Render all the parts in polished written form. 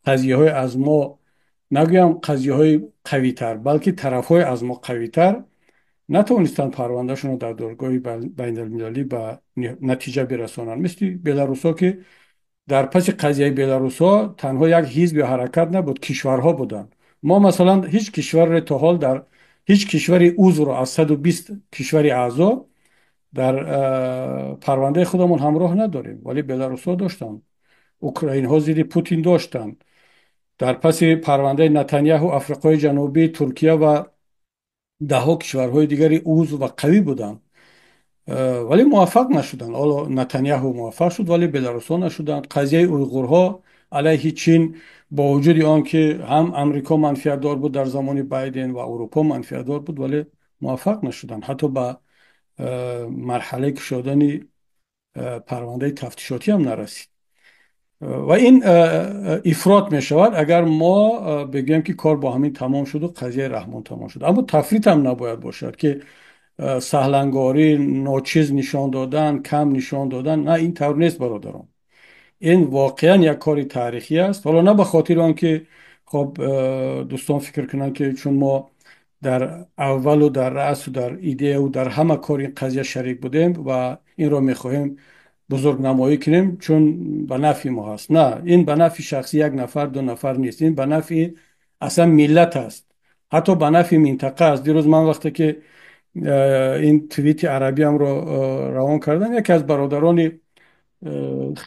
қазияҳои аз мо, нагӯям қазияҳои қавитар, балки тарафҳои аз мо қавитар натавонистанд парвандашонро дар додгоҳи байналмилалӣ ба натиҷа бирасонанд. Мисли беларусҳо, ки дар паси қазияи беларусҳо танҳо як ҳизб ё ҳаракат набуд, кишварҳо буданд. Мо, масалан, ҳеҷ кишварре то ҳол дар ҳеҷ кишвари узвро аз 120 кишвари аъзо дар парвандаи худамон ҳамроҳ надорем, вале беларусҳо доштанд, украинҳо зидди Путин доштанд. Дар паси парвандаи Натанияҳу Африқои Ҷанубӣ, Туркия ва даҳҳо кишварҳои дигари узв ва қавӣ буданд, вале муваффақ нашуданд. Ҳоло Натанияҳу муваффақ шуд, вале беларусҳо нашуданд. Қазияи уйғурҳо алайҳи Чин, бо вуҷуди он ки ҳам Амрико манфиатдор буд дар замони Байден ва Аврупо манфиатдор буд, вале муваффақ нашуданд, ҳатто ба марҳалаи кушодани парвандаи тафтишотӣ ҳам нарасид. Ва ин ифрот мешавад, агар мо бигӯем, ки кор бо ҳамин тамом шуду қазияи Раҳмон тамом шуд. Аммо тафрит ҳам набояд бошад, ки саҳлангорӣ, ночиз нишон додан, кам нишон додан. На, ин тавр нест, бародарон. Ин воқеан як кори таърихӣ аст. Ҳоло на ба хотири он ки, хоб, дӯстон фикр кунанд, ки чун мо дар аввалу дар раъсу дар идеяу дар ҳама кори ин қазия шарик будем ва инро мехоҳем бузургнамоӣ кунем, чун ба нафъи мо ҳаст. На, ин ба нафъи шахси як нафар, ду нафар нест, ин ба нафъи аслан миллат аст, ҳатто ба нафъи минтақа аст. Дирӯз ман вақте ки ин твити арабиамро равон кардам, яке аз бародарони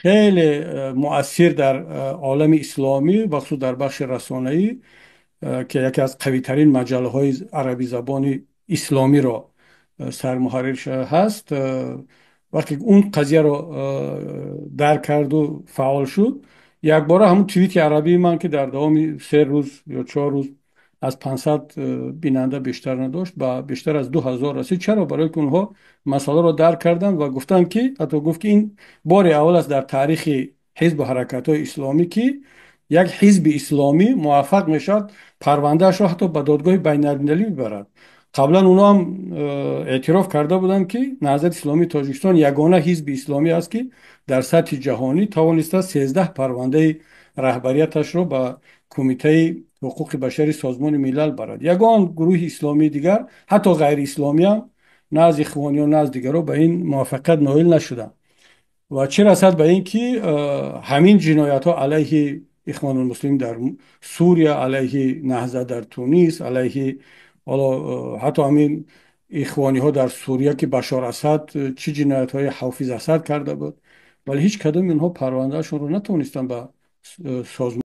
хеле муассир дар олами исломӣ, бахусус дар бахши расонаӣ, ки яке аз қавитарин маҷаллаҳои арабизабони исломиро сармуҳаррир ҳаст, вақте он қазияро дарк карду фаъол шуд, якбора ҳамун твити арабии ман, ки дар давоми 3 рӯз ё 4 рӯз аз 500 бинанда бештар надошт, ба бештар аз 2000 расид. Чаро? Барое ки онҳо масъаларо дарк карданд ва гуфтанд, ки ҳатто гуфт, ки ин бори аввал аст дар таърихи ҳизбу ҳаракатҳои исломӣ, ки як ҳизби исломӣ муваффақ мешавад парвандаашро ҳатто ба додгоҳи байналмилалӣ бибарад. Қаблан онҳо ҳам эътироф карда буданд, ки Наҳзати Исломии Тоҷикистон ягона ҳизби исломӣ аст, ки дар сатҳи ҷаҳонӣ тавонистааст 13 парвандаи раҳбарияташро ба Кумитаи ҳуқуқи башари Созмони Милал барад. Ягон гурӯҳи исломии дигар, ҳатто ғайриисломиам, на аз ихвониё, на аз дигарро ба ин муваффақият ноил нашуданд. Ва чӣ расад ба ин ки ҳамин ҷиноятҳо алайҳи Ихвонулмуслимин дар Сурия, алайҳи Наҳза дар Тунис, алайҳи ҳоло ҳатто ҳамин ихвониҳо дар Сурия, ки Башор Асад чӣ ҷиноятҳои Ҳофиз Асад карда буд, вале ҳеҷ кадоми инҳо парвандаашонро натавонистанд ба созмон